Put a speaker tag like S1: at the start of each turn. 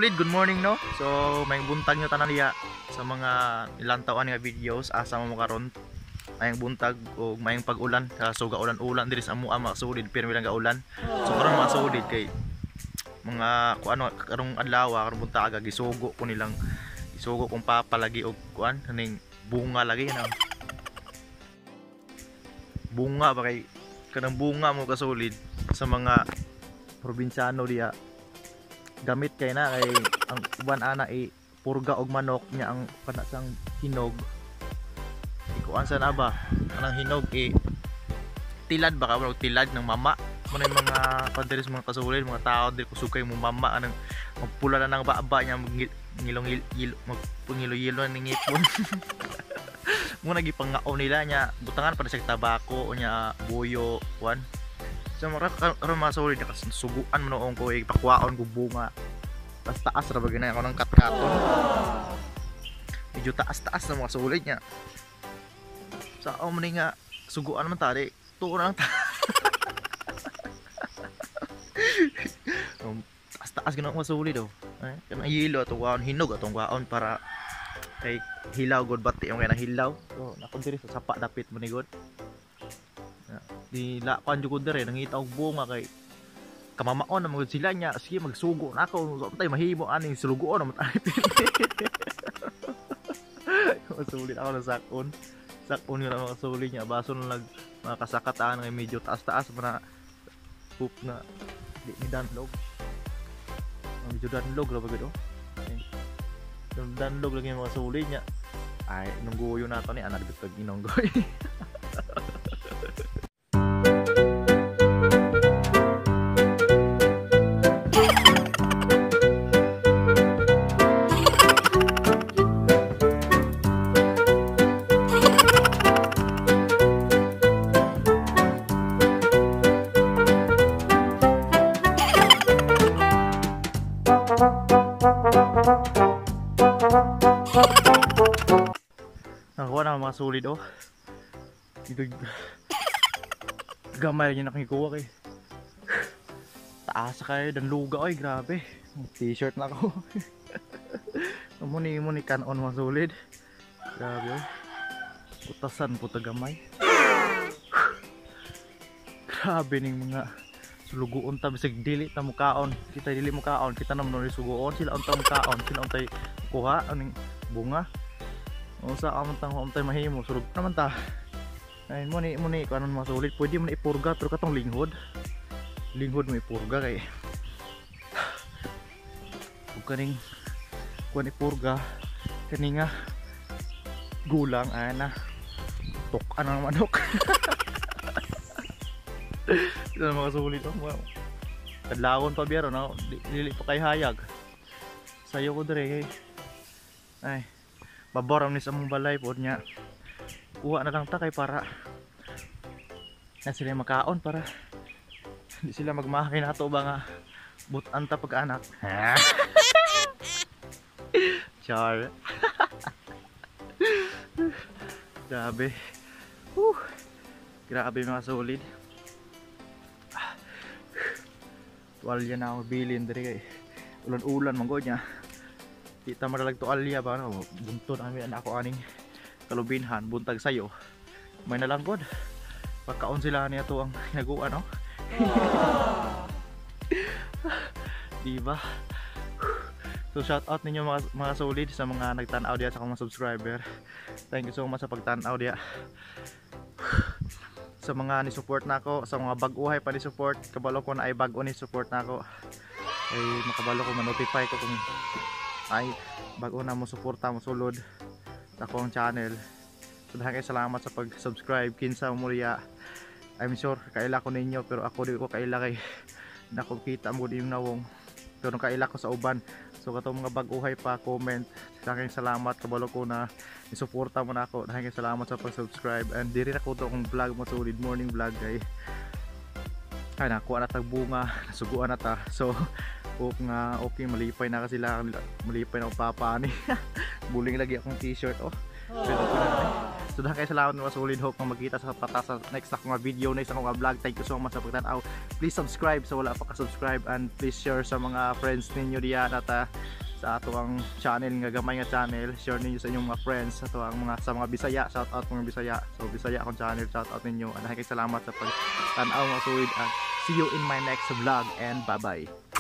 S1: Kasulid, good morning, no? So, may buntag nyo tanan diya sa mga ilantawan nga videos. Asa mo karon? Mayang buntag o mayang pag-ulan. So, gaulan-ulan diri sa amoa mga kasulid, pero lang gaulan. So, karon mga kasulid kay mga kuano karong adlaw, karong buntaga gisugo ko nilang gisugo kong papa lagi og kuan kaning bunga lagi na. Bunga ba kay kanang bunga mo kasulid sa mga probinsyano diya. Gamit kay na kay ang uban ana i purga og manok nya ang kana sang hinog ikuan sa na ba kanang hinog i tilad ba ka tilad ng mama mo na yung mga panderis mga kasulid mga tao diri kusog kay mo mama anang magpula na ng baba niya magngilong magpungilo-yilo ning ngipon mo nagipangaon nila nya butangan pa sa tabako o nya buyo kuan. So karon mga solid nakasuguan mo noong ko ipakuwaon ko bunga. Tas taas ra ba gina ako ng katkaton. Medyo taas-taas na mga solid niya. Sa mo ni nga suguan man tari, tuon na lang ta. Taas-taas gina mga solid oh. Ay, kanang yelo atong kwaon hinog atong kwaon para kay hilaw god bati yung kay nang hilaw. So nako diri sa sapa dapit mo ni god. Di la kan jud dere nangita og bunga kay kamamaon na magud sila niya sige magsugo na ako so tay mahimo aning sulugoon na matay. Masulit ako na sakon sakon yun ang mga suli niya baso na nag mga kasakataan nga medyo taas-taas pa na hoop na di ni danlog medyo danlog ra ba gud oh danlog lagi yung mga suli niya ay nungguyo na to ni ana dito ginonggoy. Nakakuha na mga solid oh. Dito gamay rin yung nakikuha kay. Taas kayo danluga oy, grabe. T-shirt na ako. Muni muni kanon mga solid. Grabe oh. Putasan puta gamay. Grabe ning mga sulugoon ta bisag dili ta mukaon. Kita dili mukaon, kita naman ni sugoon sila unta mukaon, sila untay kuha aning bunga. Unsa amon tang untay mahimo sulog naman ta. Ayun mo ni kanon mga sulit pwede mo na ipurga pero katong linghod. Linghod mo ipurga kay ug kaning kuan ipurga kani nga gulang ana tuk-an ang manok. Ito na mga sulit oh. Kadlawon pa biyaro no, dili pa kay hayag. Sayo ko dire kay ay baboram ni sa mong balay po niya. Kuha na lang ta kay para na sila makaon para hindi sila magmahay na to ba nga butan ta pag-anak. Char. Grabe. Whew. Grabe mga solid. Tuwalya na ako bilin diri kay ulan-ulan man gud niya. Di ta madalag tuwalya ba no buntod ang anak ako aning kalubinhan buntag sayo. May nalang gud. Pagkaon sila niya to ang hinaguan no. Di ba? So shout out ninyo mga solid sa mga nagtan-aw diya sa akong mga subscriber. Thank you so much sa pagtan-aw diya. Sa mga ni-support na ako, sa mga bag-uhay pa ni-support, kabalo ko na ay bag-o ni-support na ako. Ay makabalo ko ma-notify ko kung ay bag-o na mo suporta mo sulod sa akong channel. So dahil kayo salamat sa pag-subscribe kinsa mo riya. I'm sure kaila ko ninyo pero ako di ko kaila kay nakukita mo yung nawong. Pero kaila ko sa uban. So katong mga bag-uhay pa comment, daghang salamat kabalo ko na isuporta mo na ako. Daghang salamat sa pag-subscribe and diri na ko to akong vlog mo solid morning vlog kay ay nakuha na tag bunga, nasuguan na ta. So hope nga okay malipay na kasi sila, malipay na ako papa ani. Buling lagi akong t-shirt oh. Pero ko na So daghan kay salamat, mga solid. Hope nga magkita sa pata sa next akong nga video, next akong nga vlog. Thank you so much sa pagtan-aw. Please subscribe sa wala pa ka-subscribe and please share sa mga friends ninyo diya nata sa ato ang channel nga gamay nga channel. Share ninyo sa inyong mga friends, sa ato ang mga sa mga Bisaya. Shout out mga Bisaya. So Bisaya akong channel, shout out ninyo. Daghan kay salamat sa pagtan-aw, mga solid, and see you in my next vlog and bye bye.